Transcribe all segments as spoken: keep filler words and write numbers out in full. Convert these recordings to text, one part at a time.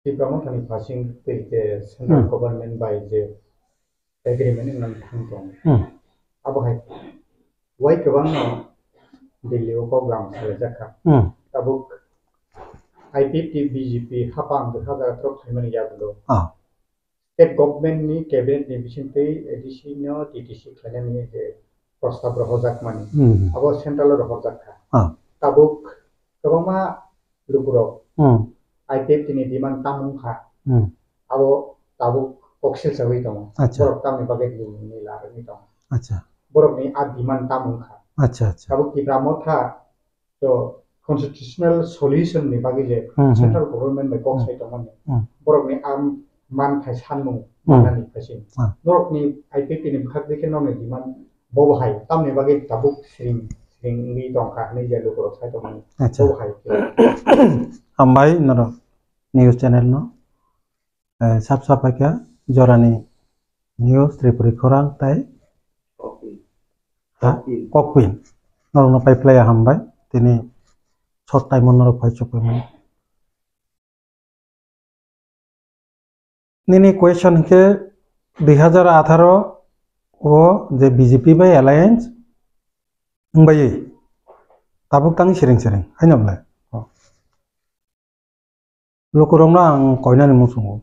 Tipra Mothani phasing tei je central Hmm. government bai je agreement wngna thang tong. Hmm. Abo hai wai kwbangno Delhi o program salaijak kha. Hmm. Tabuk I P F T B J P hapang dui hazar atharo phaimani yagulo. Ah. State government ni cabinet ni bisingtwi A D C no T T C khlainani je prostab rohorjak mani. Hmm. Abo central o rohorjak kha. Ah. Tabuk kwbangma lukurok Hmm. I P F T ni demand tamo wngkha. Hmm. Abo tabuk koksil sawi tongo. Acha. Borok tamni bagwi ni, ni larwgwi tongo. Acha. Borokni a demand tamo wngkha. Acha, acha. Tabuk Tipra Motha to constitutional solution ni bagwi je Hmm, hmm. central government bai kok Hmm. sai tongmani. Hmm. Borokni a manthai sanmung Hmm. mannani phasing. Ah. Norokni I P F T ni bwkhak dikhe nokni demand Bo bo hai, tamni bagwi tabuk siring, siring wngwi tongkha hwnwi je lukurok sai tongmani. Acha. Bo bo hai khe. Hambai norok news channel no. Eh, sab sab hai khe jorani news Tripuri khorang tai. Kokpin. Ha? Kokpin. Kokpin. Norok no pai phlai ya hambai. Tini short time o norok pai chukui mani. Nini question hinkhe dui hazar atharo o je B J P bai alliance wngbai tabuk tang siring siring haino belai. Lukurokno ang koinani muchungo.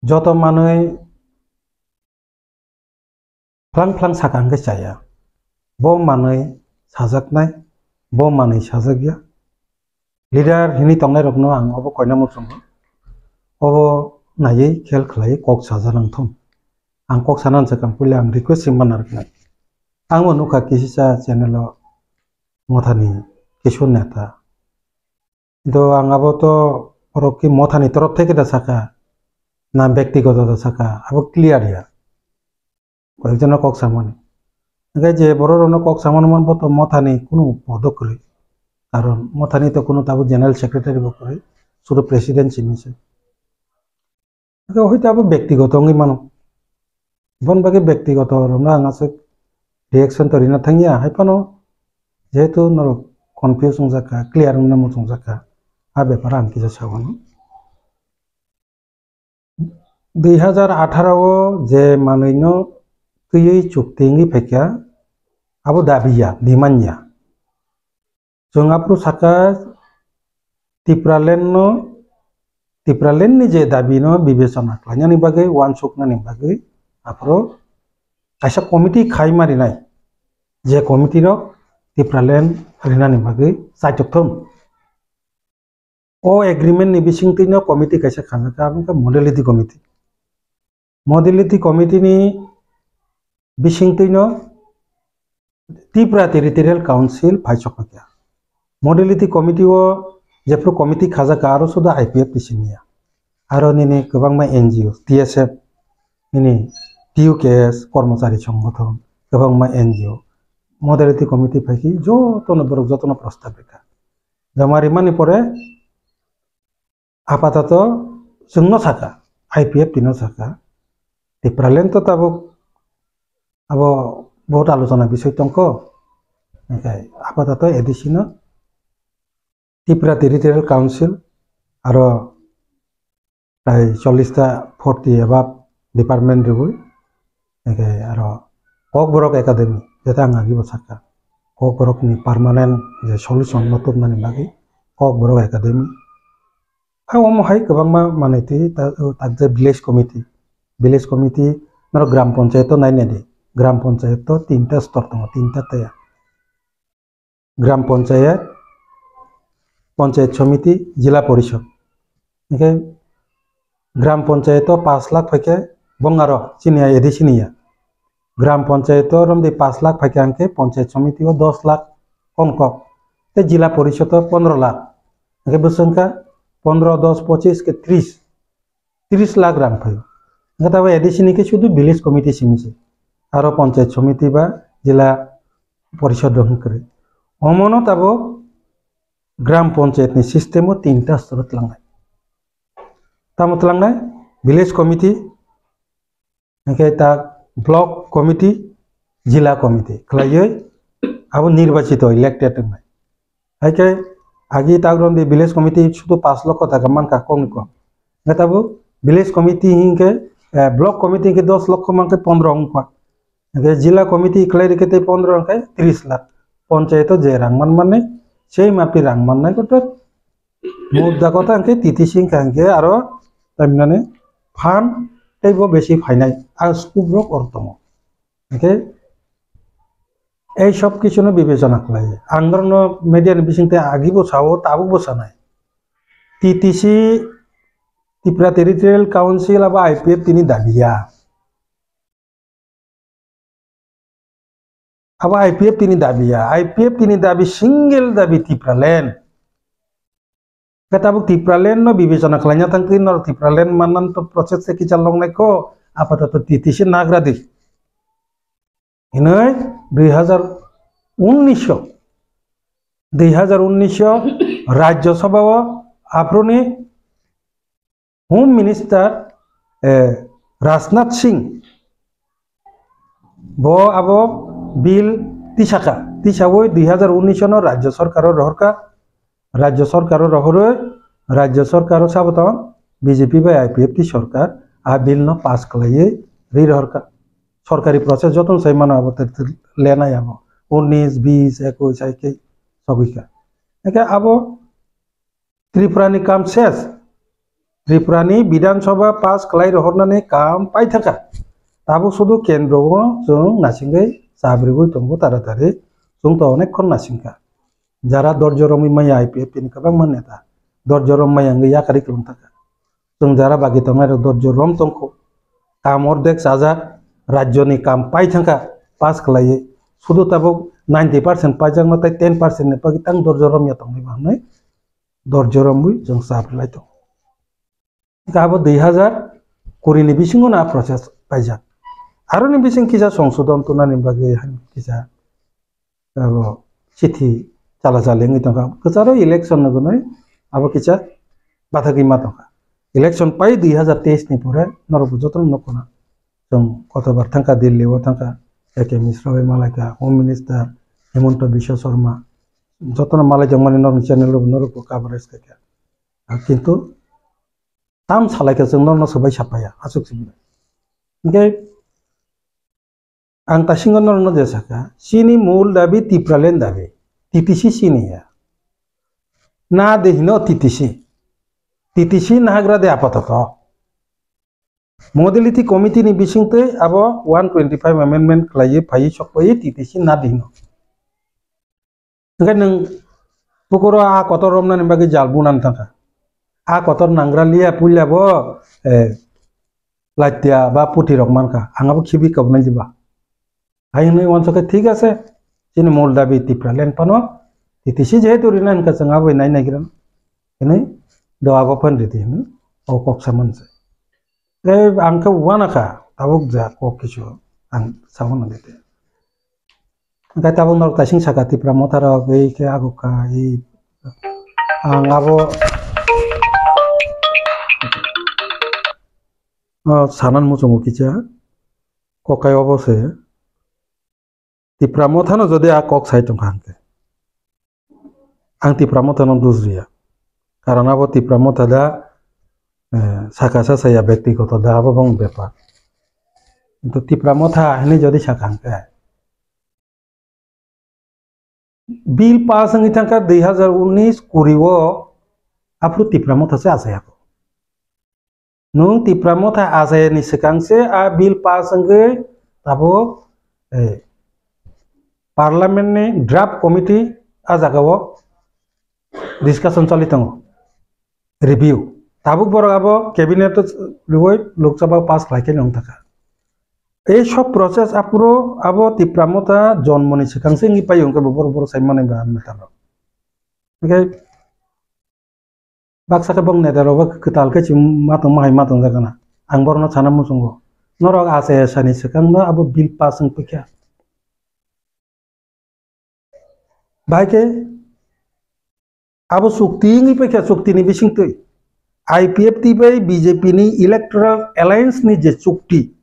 Joto manwi phlang phlang saka hwnkhe chaya. Bo manwi sajaknai, bo manwi sajakya. Leader hinwi tongnairokno ang obo koina muchungo. Obo naiwi khel khlaiwi kok saja nangthung. Ang kok sana nangjakha puila ang request se mana rwknai. Ang bo nukha kisisa channel o Mothani Kishore Neta. Kintu ang abo to borok ki Mothani torof theke da saka, na bektigoto da saka, abo clear ya. Koyekjono kok samani. Hingke je borok rokno kok samani manbo to Mothani kunu podo kwrwi. Karon Mothani to kunu tabuk general secretary bo kwrwi, sudu president simi se. Hwnkhe hoi tabuk bektigoto wngwi mano. Bon bagwi bektigoto rwna ang aswk reaction to rina thangya, hai phano jehetu norok confuse wngjakha, clear wngna muchungjak kha, a bepar ang kisa sa wano. Dui hazar atharo o je manwino twiwi chukti wngwi phaikha, abo dabi ya, demand ya. Chwng aphuru saka Tipraland no, Tipraland ni je dabi no bibechona khlainani bagwi, uansuknani bagwi aphuru kaisa committee khai ma rinai, je committee rok Tipraland rinani bagwi chaitok thung. O agreement ni bisingtwi no committee kaisa khanjak kha, abo wngkha modality committee. Modality committee ni bisingtwi no Tripura Territorial Council phai chokphaikha. Modality committee o jephru committee khajak kha, aro suda I P F T simi ya. Aro nini kwbangma N G O, T S F, nini T U K S, Kormochari Songothon, kwbangma N G O. Modality committee phaikhe jotono borok jotono prostab rikha. Joma rimani pore apatoto chwngno saka, I P F T no saka, Tipraland to tabuk abo bahut alochona bisoi tongkho, hingkhe apatoto A D C no Tripura Territorial Council aro prai chollish ta forty above department rwui, hingkhe aro Kokborok Academy, jeta ang agi bo sakha, Kokborok ni permanent je solution no tubnani bagwi Kokborok Academy. A omo hai kwbangma manwi twi ta-, tak je village committee, village committee norok gram panchayat o naina di, gram panchayat o tinta stor tongo, tinta taya. Gram panchayat, panchayat samiti, jila porishod. Hingkhe gram panchayat o pash lakh phaikhe bongaro chini ya, A D C ni ya. Gram panchayat o romdi pash lakh phaikhe hingkhe panchayat samiti o dos lakh kon kok. Tei jila porishod o pondro lakh. Hingkhe bwswngkha pondro, dos, pochis khe tris. Tris lakh rang phaio. Hingkhe tabuk A D C ni khe sudu village committee simi se. Aro panchayat samiti ba jila porishod rok hwn kwrwi. Omono tabuk gram panchayat ni system o tinta stor o twlangnai. Tamo twlangnai village committee, hingkhe ta block committee, jila committee khlaiwi abo nirbachito, elected wngnai. Hai khe Agi ta rwdi village committee sudu pash lokho taka mankha kokni kok. Hwnkhe tabuk village committee hinkhe, eh, block committee hinkhe dos lokho mankhe pondro wngkha. Hwnkhe jila committee khlai rikhe tei pondro hwnkhe tris lakh. Ponchayato je rang manmani, sei mapi rang mannai kotor. Mudda kotha hwnkhe T T C wngkha hwnkhe aro tamhinani fund teibo besi phainai. A scope rok oro tongo. Hwnkhe ei sob kichuno bibechona khlai. Ang norokno media ni bisingtwi agibo sao, tabukbo sanai. T T C, Tripura Territorial Council abo I P F T ni dabi ya. Abo I P F T ni dabi ya. I P F T ni dabi, single dabi Tipraland. Khe tabuk Tipraland no bibechona khlaina thangtwi norok Tipraland mannan to process se kichal longnai kho, apatoto T T C nagra di. Hinoi dui hazar unnish o, dui hazar unnish o Rajya Sabha o aphuru ni Home Minister, eh, Rajnath Singh bo abo bill tisaka, tisawi dui hazar unnish no Rajya Sorkar o rohorka, Rajya Sorkar o rohorwi, Rajya Sorkar o sabo tong B J P bai I P F T sorkar a bill no pass khlaiwi ri rohorka. Sorkari process jotono sai mano abo te, te lenai abo. Unnish, bish, ekush, hai khe sogwi kha. Hwnkhe abo Tripura ni kam ses. Tripura ni Bidhan Sabha pass khlai rohornani kam paithaka. Tabuk sudu kendro o chwng nasingwi chabrigwi tongo taratari. Chwng to onek khon nasingkha. Jara dorjo romwi maya I P F T ni kwbangma neta. Dorjo rom maya wngwi yakari kwlwng thaka. Chwng jara bagi tongnai rok dorjo rom tongkho. Kam ordek chajak, rajyo ni kam pai thangkha, pass khlaiwi. Sudu tabuk ninety percent paijakno tei ten percent ni bagwi tang dorjo romya tongwi bo hwnwi dorjo romwi chwng chap rwlai tongo. Hwnkhe abo dui hazar kuri ni bisingo no a process paijak. Aroni bising kisa songsodon tunani bagwi kisa abo chithi chala chali wngwi tongkha. Kwcharo election no gwnwi abo kisa bathagwi ma tongkha. Election pai dui hazar teis ni pore norok bo jotono nukho na. Chwng kotobar thangkha, Delhi o thangkha, A K Mishra bai malaikha, Home Minister Himanta Biswa Sarma, jotono malai tongmani norokni channel o norok bo coverage khaikha. Ah, kintu tam salaikha chwng norokno swbai sapaiya, aswk simi. Hwnkhe ang tasingo norokno je sakha, chini mul dabi Tipraland dabi, T T C chini ya. Na de hino T T C. T T C nagra de apatoto. Modality Committee ni bisingtwi abo one twenty-five amendment khlaiwi phaiwi sokpaiwi T T C na de hino. Hwnkhe nwng pukuro a kotor romnani bagwi jal bunani thangkha. A kotor nangra liya puila bo, eh, latia ba puti rok mankha. Ang abo khibi kabnai diba. Hai hwnwi uansukhe thik ase. Chini mul dabi Tipraland phano T T C jehetu rina hwnkha chwng abo nai naigra. Hwnwi do abo phan ridi hwnwi o kok saman se. Tei ang khe uanakha, tabuk ja kok kisu ang saui nangkhe. Hwnkhe tabuk norok taising saka Tipra Motha rok, ei khe agukha, ei ang abo, o, sanan muchungo kisa, kokai obo se. Tipra Motha no jodi a kok sai tongkha hwnkhe, ang Tipra Motha no dusriya. Karon abo Tipra Motha da, eh, saka sa saya, byaktigoto da abo bong bepar. Kintu Tipra Motha hinwi jodi saka hwnkhe, bill pass wngwi thangkha dui hazar unnish kuri o, aphuru Tipra Motha se achai ya kho. Nwng Tipra Motha achai ni swkang se a bill pass wngwi tabuk, eh, Parliament ni draft committee a jaga o discussion choli tongo, review. Tabuk borok abo cabinet o riwi Lok Sabha o pass khlai khe wng thangkha. Ei sob process aphuru abo Tipra Motha jonmo ni swkang se wngwi pai, hwnkhe bo borok, borok sai manwi ba metal rok. Hwnkhe baksa khe bong neta rok bo kwtal khe chwng ma tongma hai ma tongjak gana. Ang borokno sana muchungo. Norok achai sani swkang no abo bill pass wng pikha. Bahai khe abo chukti wngwi pikha, chukti ni bisingtwi I P F T bai B J P ni Electoral Alliance ni je chukti,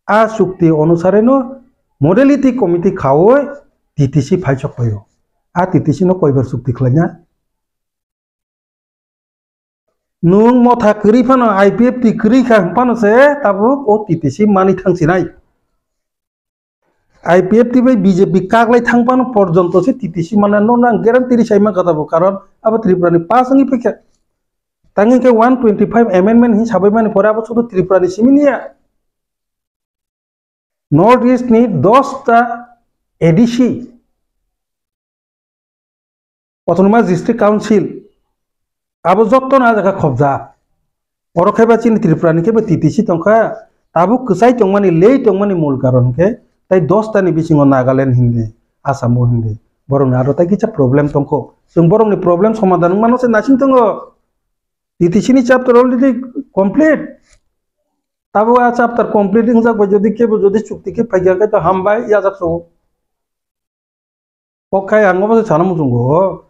a chukti onusare no modality committee khaui T T C phaisok paio. A T T C no koibar chukti khlaina? Nwng motha kwrwi phano, I P F T kwrwi kha hwn phano se tabuk o T T C manwi thang sinai. I P F T bai B J P kaklai thang phano porjonto se T T C manna no nang guarantee ri sai mankha tabuk, karon abo Tripura ni pass wngwi phaikha. Tang hwnkhe one twenty-five amendment hin sabai mani pore abo sudu Tripura ni simi niya. North East ni dos ta A D C, Autonomous District Council, abo jotto no a jaga khobjak. Oro khe ba chini Tripura ni khe ba T T C tongkha, tabuk kwchai tongmani, lei tongmani mul karon khe tai dos ta ni bisingo Nagaland hindi, Assam bo hindi, borok ni aro tai kisa problem tongkho. Chwng borok ni problem somadhan wngmano se nasing tongo. T T C ni chapter already complete. Tabuk a chapter complete wngjak bai jodi kebo jodi chukti khe phaikha khe to hambai yajak so. Kok khai ang obo se sana muchungo.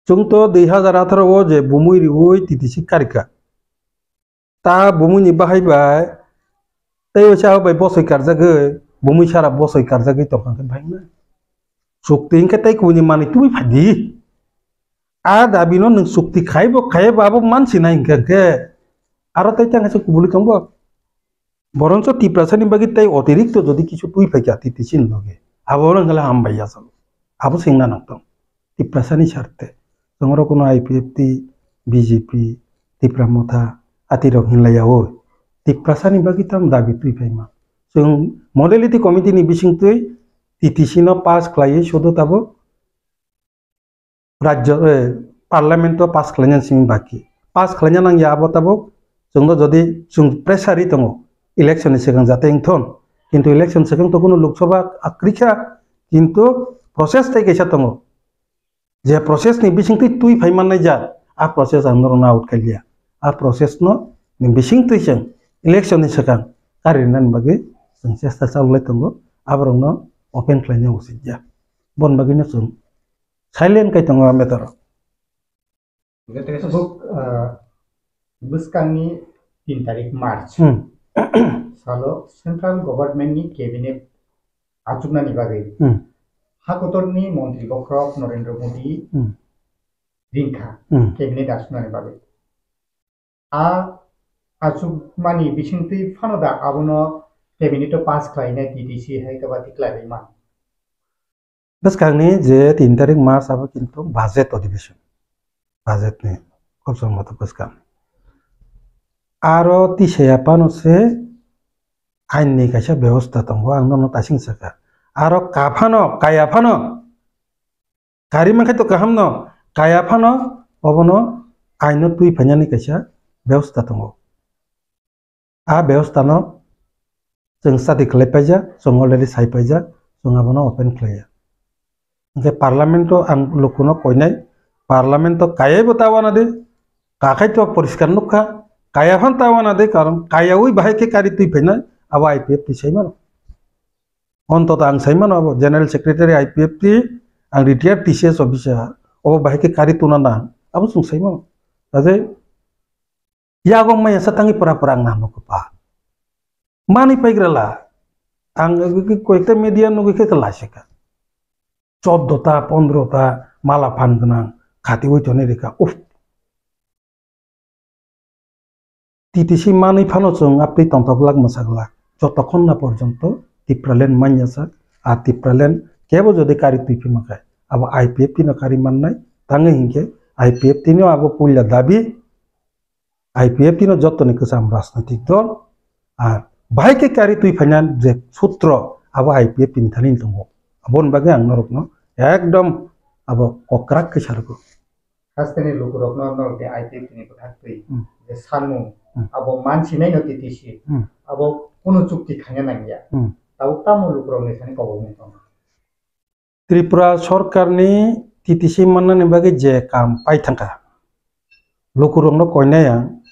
Chwng to dui hazar atharo o je bumui riui T T C karika. Ta bumui ni bahai bai tei o sa bai bosoi karjagwi, bumui sara bosoi karjagwi tongkha khe bhaina. Chukti hwnkhe tei kubuni manwi tubui phadi. A dabi no nwng chukti khai bo khai bo abo mansi nai hwnkhe hwnkhe aro tei tang kubuli tongbo. Boroncho Tiprasani bagwi tei otirikto jodi kisu twi phaikha T T C ni loge, abo wngkha hambai yasalo. Abo sengna nangtong. Tiprasani sarte. Chwng oro kuno I P F T, B J P, Tipra Motha, atirok hinlaiya o. Tiprasani bagwi tam dabi twi phaima. Chwng modality committee ni bisingtwi T T C no pass khlaiwi sudu tabuk rajyo, eh, parliament o pass khlaina simi baki. Pass khlaina nangya abo tabuk chwngno jodi chwng pressure ri tongo election ni swkang jate wngthon. Kintu election swkang to kuno Lok Sabha akrikha, kintu process tai kaisa tongo. Je process ni bisingtwi twi phai mannai ja, a process ang norokno out khailiya. A process no ni bisingtwi chwng election ni swkang karinani bagwi chwng chesta chalolai tongo, aborokno open khlaina usit ya. Bon bagwino chwng silent kai tongo a matter o. Tabuk, ah, bwskangni tin tarik March Hmm. salo central government ni cabinet achuknani bagwi Hmm. hakotorni montri bokhorok Narendra Modi Hmm. ringkha Hmm. cabinet achuknani bagwi. A achukmani bisingtwi phano da abono cabinet o pass khlainai T T C hai khe ba tikhlai man. Bwskangni je tin tarik March abo kintu budget adhibeshon. Budget ni khub song moto bwskang. Aro tisaya phano se ain ni kaisa bebosta tongo, ang nono tasing saka. Aro ka phano, kaya phano, kari mankhe to kaham no, kaya phano obono ain no twi phainani kaisa bebosta tongo. A bebosta no chwng study khlai paijak, chwng already sai paijak, chwng abono open khlaiya. Hwnkhe parliament o ang lukuno koinai, parliament o kayai bo ta wana de, kakhai to poriskar nukha, kaya phan ta wana de, karon kayaui bahai khe kari twi phainai, abo I P F T sai mano. Ontoto ang sai mano abo General Secretary I P F T, ang retired T C S officer, obo bahai khe kari tuna na, abo chwng sai mano. Kaje yago maya sa tangi pura pura ang nang nukha pa. Mani paigra la, ang koyekta media nugwi khe khe laisika. Choddo ta, pondro ta mala phan gwnang khatiui tonwi rikha. Uff. T T C manwi phano chwng aptwi tongthok glak mwsa glak. Jotokhon na porjonto Tipraland manya sak, a Tipraland kebo jodi kari twi phima khe, abo I P F T no kari mannai, tangwi hinkhe I P F T no abo puila dabi, I P F T no jottoni kwcham rajnoitik dol, a bahai khe kari twi phaina je sutro, abo I P F T ni thani tongo. Aboni bagwi ang norokno ekdom abo kokrak khe sarugo. Hasteni lukurokno norok de I P F T ni bwkhak twi Hmm. je sanmung, Hmm. abo mansinai no T T C, Hmm. abo kunu chukti khaina nangya. Hmm. Tabuk tamo lukurokni thani kobokni tong. Tripura sorkarni T T C mannani bagwi je kam pai thangkha, lukurokno koinai ang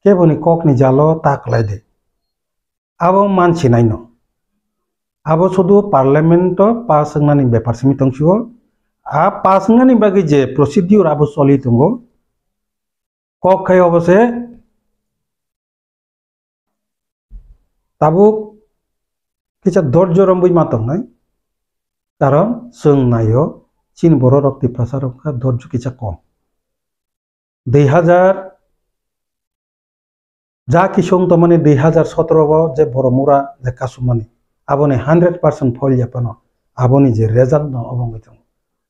keboni kokni jalo ta kwlai di. Abo mansinai no. Abo sudu parliament o pass wngnani bepar simi tong sio. A pass wngnani bagwi je procedure abo choli tongo. Kok khai obo se tabuk kisa dorjo romwi ma tongnai. Karon chwng naio chini borok rok Tiprasa rok kha dorjo kisa kom. dui hazar ja kisung tongmani dui hazar sotoro o je boromura je kasumani, aboni hundred percent phoil ya phano, aboni je result no obo wngwi tongo.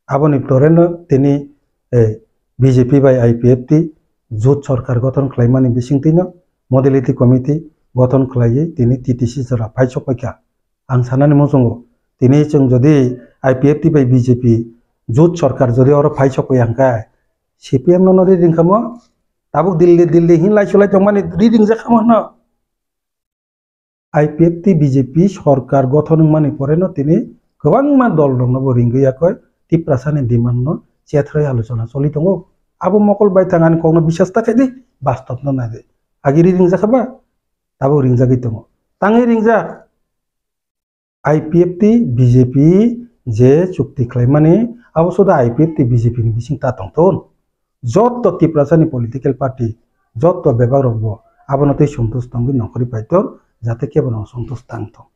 Aboni toreno tini, eh, B J P bai I P F T jut sorkar gothon khlaimani bisingtwino modality committee gothon khlaiwi tini T T C jora phai sokpaikha. Ang sanani muchungo, tini chwng jodi I P F T bai B J P jut sorkar jodi oro phai sokpaiya hwnkhe, C P M no no ri ringkhamo, tabuk Delhi, Delhi hin lai sulai tongmani ri ringjak khamo hwno. I P F T B J P sorkar gothon wngmani poreno tini kwbangma dol rokno bo ringwi yakoi Tiprasani demand no chethrwi alochona choli tongo. Abo mokol bai thang ani kokno biswas ta khaidi, bastop no naidi. Agi ri ringjak kha ba, tabuk ringjagwi tongo. Tangwi ringjak. I P F T B J P je chukti khlaimani, abo suda I P F T B J P ni bising ta tongthun. Jotto Tiprasani political party, jotto bebak rokbo abono tei sontush tongwi nongkhorwi paithun, jate kebono sontush tangthung.